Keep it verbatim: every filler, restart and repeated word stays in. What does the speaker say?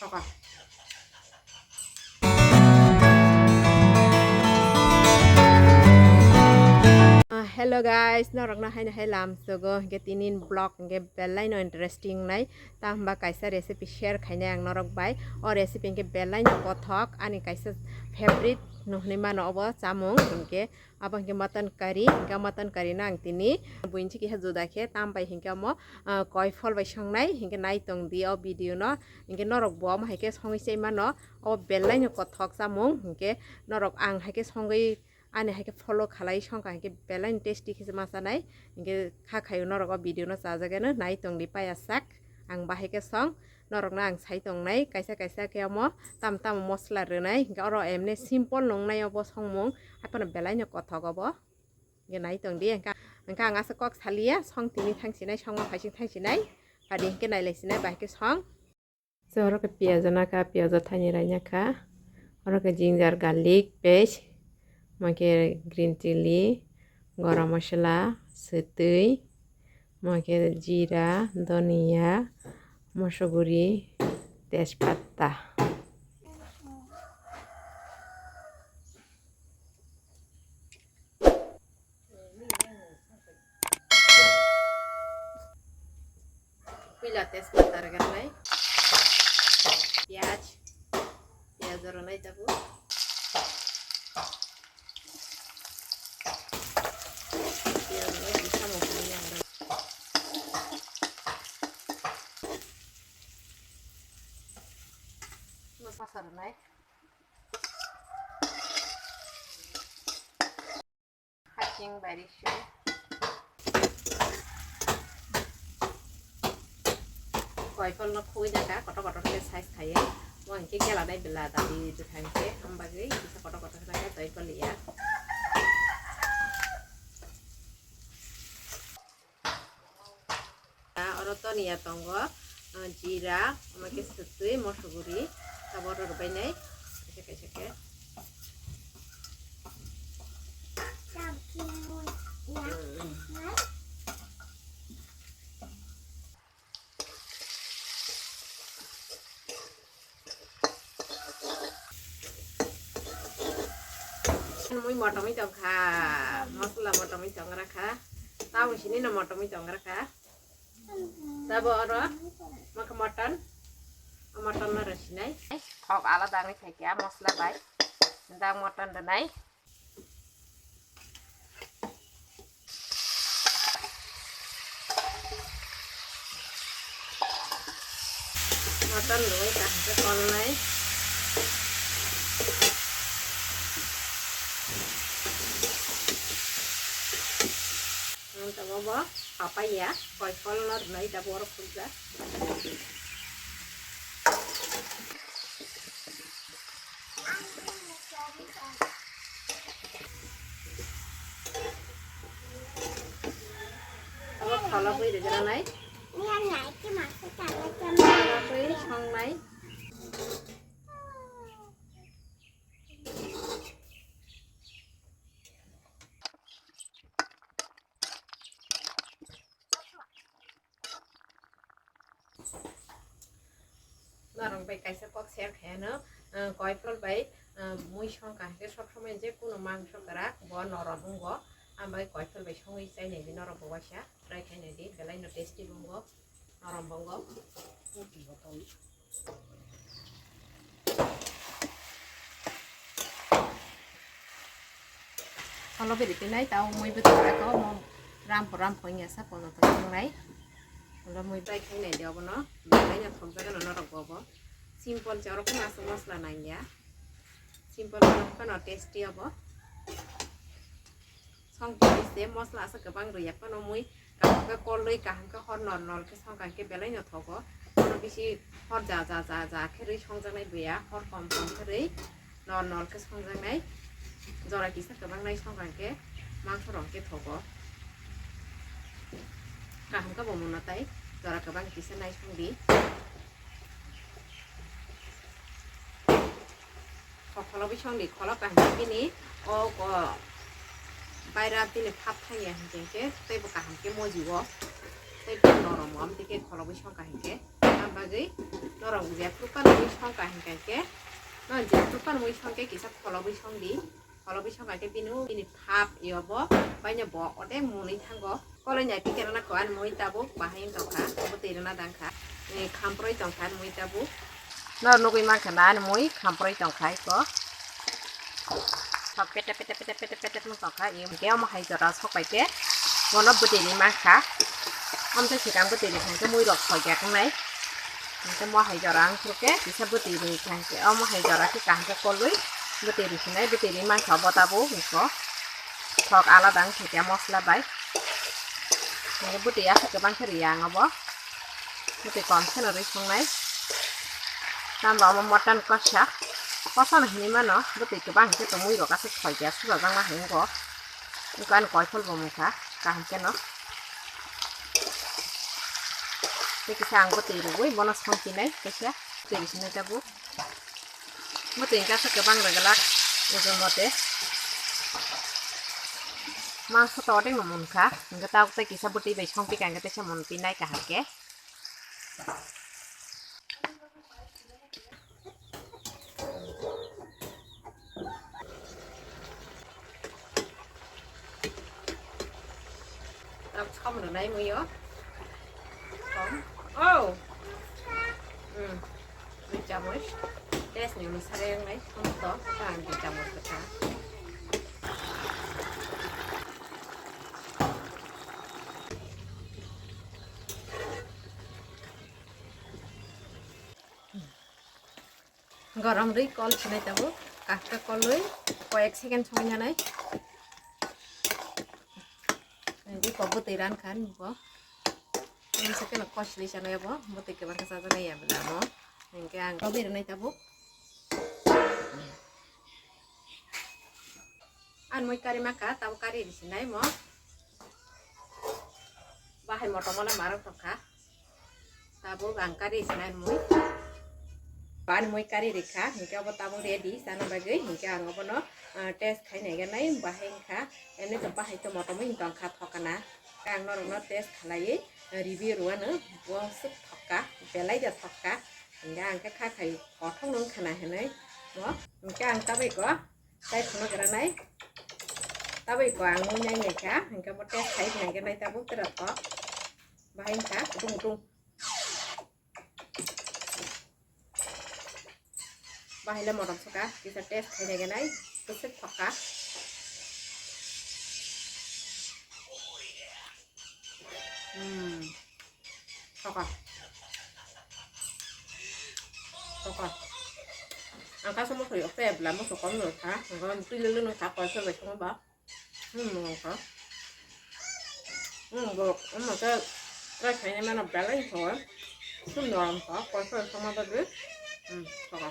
Ah, hello guys, norokno haino hai lamsogo, hingke tinin vlog hingke belai no interesting nai, ta hwnba kaisa recipe share khainai ang norok bai. O recipe hingke belai no kothok, ani kaisa favorite no hwnwi mano obo chamung, hingke abo hingke mutton curry, hingke mutton curry no ang tini buini chiki ha juda khe, tam bai hingke omo, ah, koiphol bai songnai, hingke nai tong di o video no, hingke norok bo omo hai khe songwi chai mano, o belai no kothok chamung, hingke norok ang hai khe songwi ani hai khe follow khalai songkha hingke belai no tasty khe ma chanai, hingke kha khaio norok o video no chajageno nai tong di paya sak, ang bahai khe song. Norokno ang sai tongnai, kaisa kaisa khe omo tam tam mosla rwnai, hingke oro emne simple nungnai obo songmung, haphano belai no kothok obo. Hingke nai tong di, hingke, hingke ang aswk kok saliya, song tini thang sinai, songma phaising thang sinai, padi hingke nailai sinai, bahai khe song. So, oro khe piyaj rwna kha, piyaj o thaini raina kha, oro khe ginger, garlic paste, omo khe green chilli, garam masala, swtwi, omo khe jira, dhania, mosoguri, tejpatta. Puila tejpatta rwgwlai, piyaj, piyaj rwnai tabuk. Piyaj rwnai, samung rwnai ang rw. Masa rwnai. Haking bai riksu. Koiphol no khugwi naka, kotor kotor khe size khaiye. Mo hinkhe gela dai bela dadi bwthang khe, am bagwi kisa kotor kotor khe naka koiphol ya. Ah, oro dhania tongo, ah, jira, omo khe swtwi, mosoguri, abo oro rwbainai, kaisa kaisa khe. Mui motomui tongkha, mosla motomui tongra kha, tabuk sini no motomui tongra kha. Tabo oro maka mutton, mutton no rwsinai. Thok alada wngwi phaikha mosla bai, da mutton rwnai. Mutton rwui kaham khe kolnai. Ang tabuk bo papaya, koiphol no rwnai tabuk oro khukjak. Abo kholobwi rwgranai. Kholobwi songnai. Norok bai kaisa kok share khaiyano, ah, koiphol bai, ah, mui songkha hwnkhe sob somoi je kuno mangso kwrak bo norom wngo, ambai koiphol bai songwi chainai di norok bo waisa try khainai di belai no tasty bo wngo, norom bo wngo. Salo beri tinai tao mui bwtwi rwkha omo rampo rampo wngya sa pojoto wngnai. Omo mui bai khainai de obono belai no thokjagano norok bo obo. Simple se oro kheno aswk mosla nangya. Simple oro kheno tasty obo. Songkhe se mosla aswk kwbang rwya phano mui kaham khe kolwi kaham khe hor nor nor khe songkha khe belai no thogo. Oro bisi hor ja ja ja ja khe rwi songjaknai buya, hor kom kom khe rwi nor nor khe songjaknai. Jora kisa kwbang nai songkha khe mangso rok khe thogo. Kaham khe bo muno tai jora kwbang kisa nai songdi. Khokolo bisongni kholo kaham bini o ko baira bini phap thangya hinkhe teibo kaham khe mojigo, teibo norom o, amtwi khe kholo bisong kaham khe. Am bagwi Norok je proper mui songkha hinkha khe, no je proper mui songkhe kisa kholobwi songdi. Kholobwi songkha khe bini, bini phap yobo, baino bo odek mwnwi thango. Koloi nai pikhe rwna kho ani mui tabuk bahai wng tongkha, bwtwi rwna dangkha, eh, khamproi tongkha ani mui tabuk. No nugwi mankha na ani mui khamproi tongkha iko. Thok pete pete pete pete pete wng tongkha, hinkhe omo hai jora sok bai khe bono bwtwi rwi mankha. Omo tei swkang bwtwi rwi kha hinkhe mui rok soi ya wngnai. Hinkhe mo hai jora wng khe kisa bwtwi rwi kha hinkhe omo hai jora khe kaham khe kolwi bwtwi rwi sinai, bwtwi rwi mankha bo tabuk iko. Thok alada wng kha khe mosla bai. Hinkhe bwtwi aswk kwbang khe rwi ya ang obo. Bwtwi kom kheno rwi songnai. Tamo omo mutton kosa. Kosa no hinwi mano, bwtwi kwbang hinkhe tongmui rok aswk soi ya, sujajakma hinwi bo. Wngkha ani koiphol bo wngkha, kaham kheno. Tei kisa ang bwtwi rwui bono songpinai kaisa. Bwtwi rwsinai tabuk. Bwtwi hwnkhe aswk kwbang rwglak, ojon mote. Mangso to odekno munkha, hwnkhe tabuk tei kisa bwtwi bai songpikha, hwnkhe teisa munpinai kaham khe. Tam som rwnai muio. Som. Oh. Hmm. Dui chamoch. Test ni onusare wngnai. Som to. Ang dui chamoch kotha. Gorom rwi kol sinai tabuk, kahka kolwi koyek second songwi nanai. Hindi ko bwtwi ran khan bo. Ini second kosli sanai bo, bwtwi kwbang khe chajaknai ya bwlamo. Hinkhe ang kobi rwnai tabuk. An mui kari maka, tabuk kari rwi sinai mo. Bahai motom mole marok tongkha. Tabuk ang kari sanai mui. Bani mui kari rikha, hinkhe obo tabuk ready chana bagwi, hinkhe ang obono, ah, test khai naiganai, bahai wngkha, emni to bahai to motom wng tongkha thokana. Ang norokno test khalaiwi review rwano, bo swk thokka, belai da thokka, hinkhe ang khe kha khai kothok no wngkha na hinwi bo. Hinkhe ang tabuk ko, tai phano granai, tabuk ko ang mui nai naikha, hinkhe bo test khai naiganai tabuk tera thok, bahai wngkha kutung kutung. Bahai le motom saka, kisa test khai naiganai, kwswk thokka. Hmm. Thokka. Thokka. Ang kaisa mosori okta ya bwla moso kom no kha, ang twi lwlwk no kha, koi khe bai songma ba. Hmm, nokha. Hmm, bo, omo khe try khainai mano belai thawa. Sum norom kha, koisa sama bagwi. Hmm, thokha.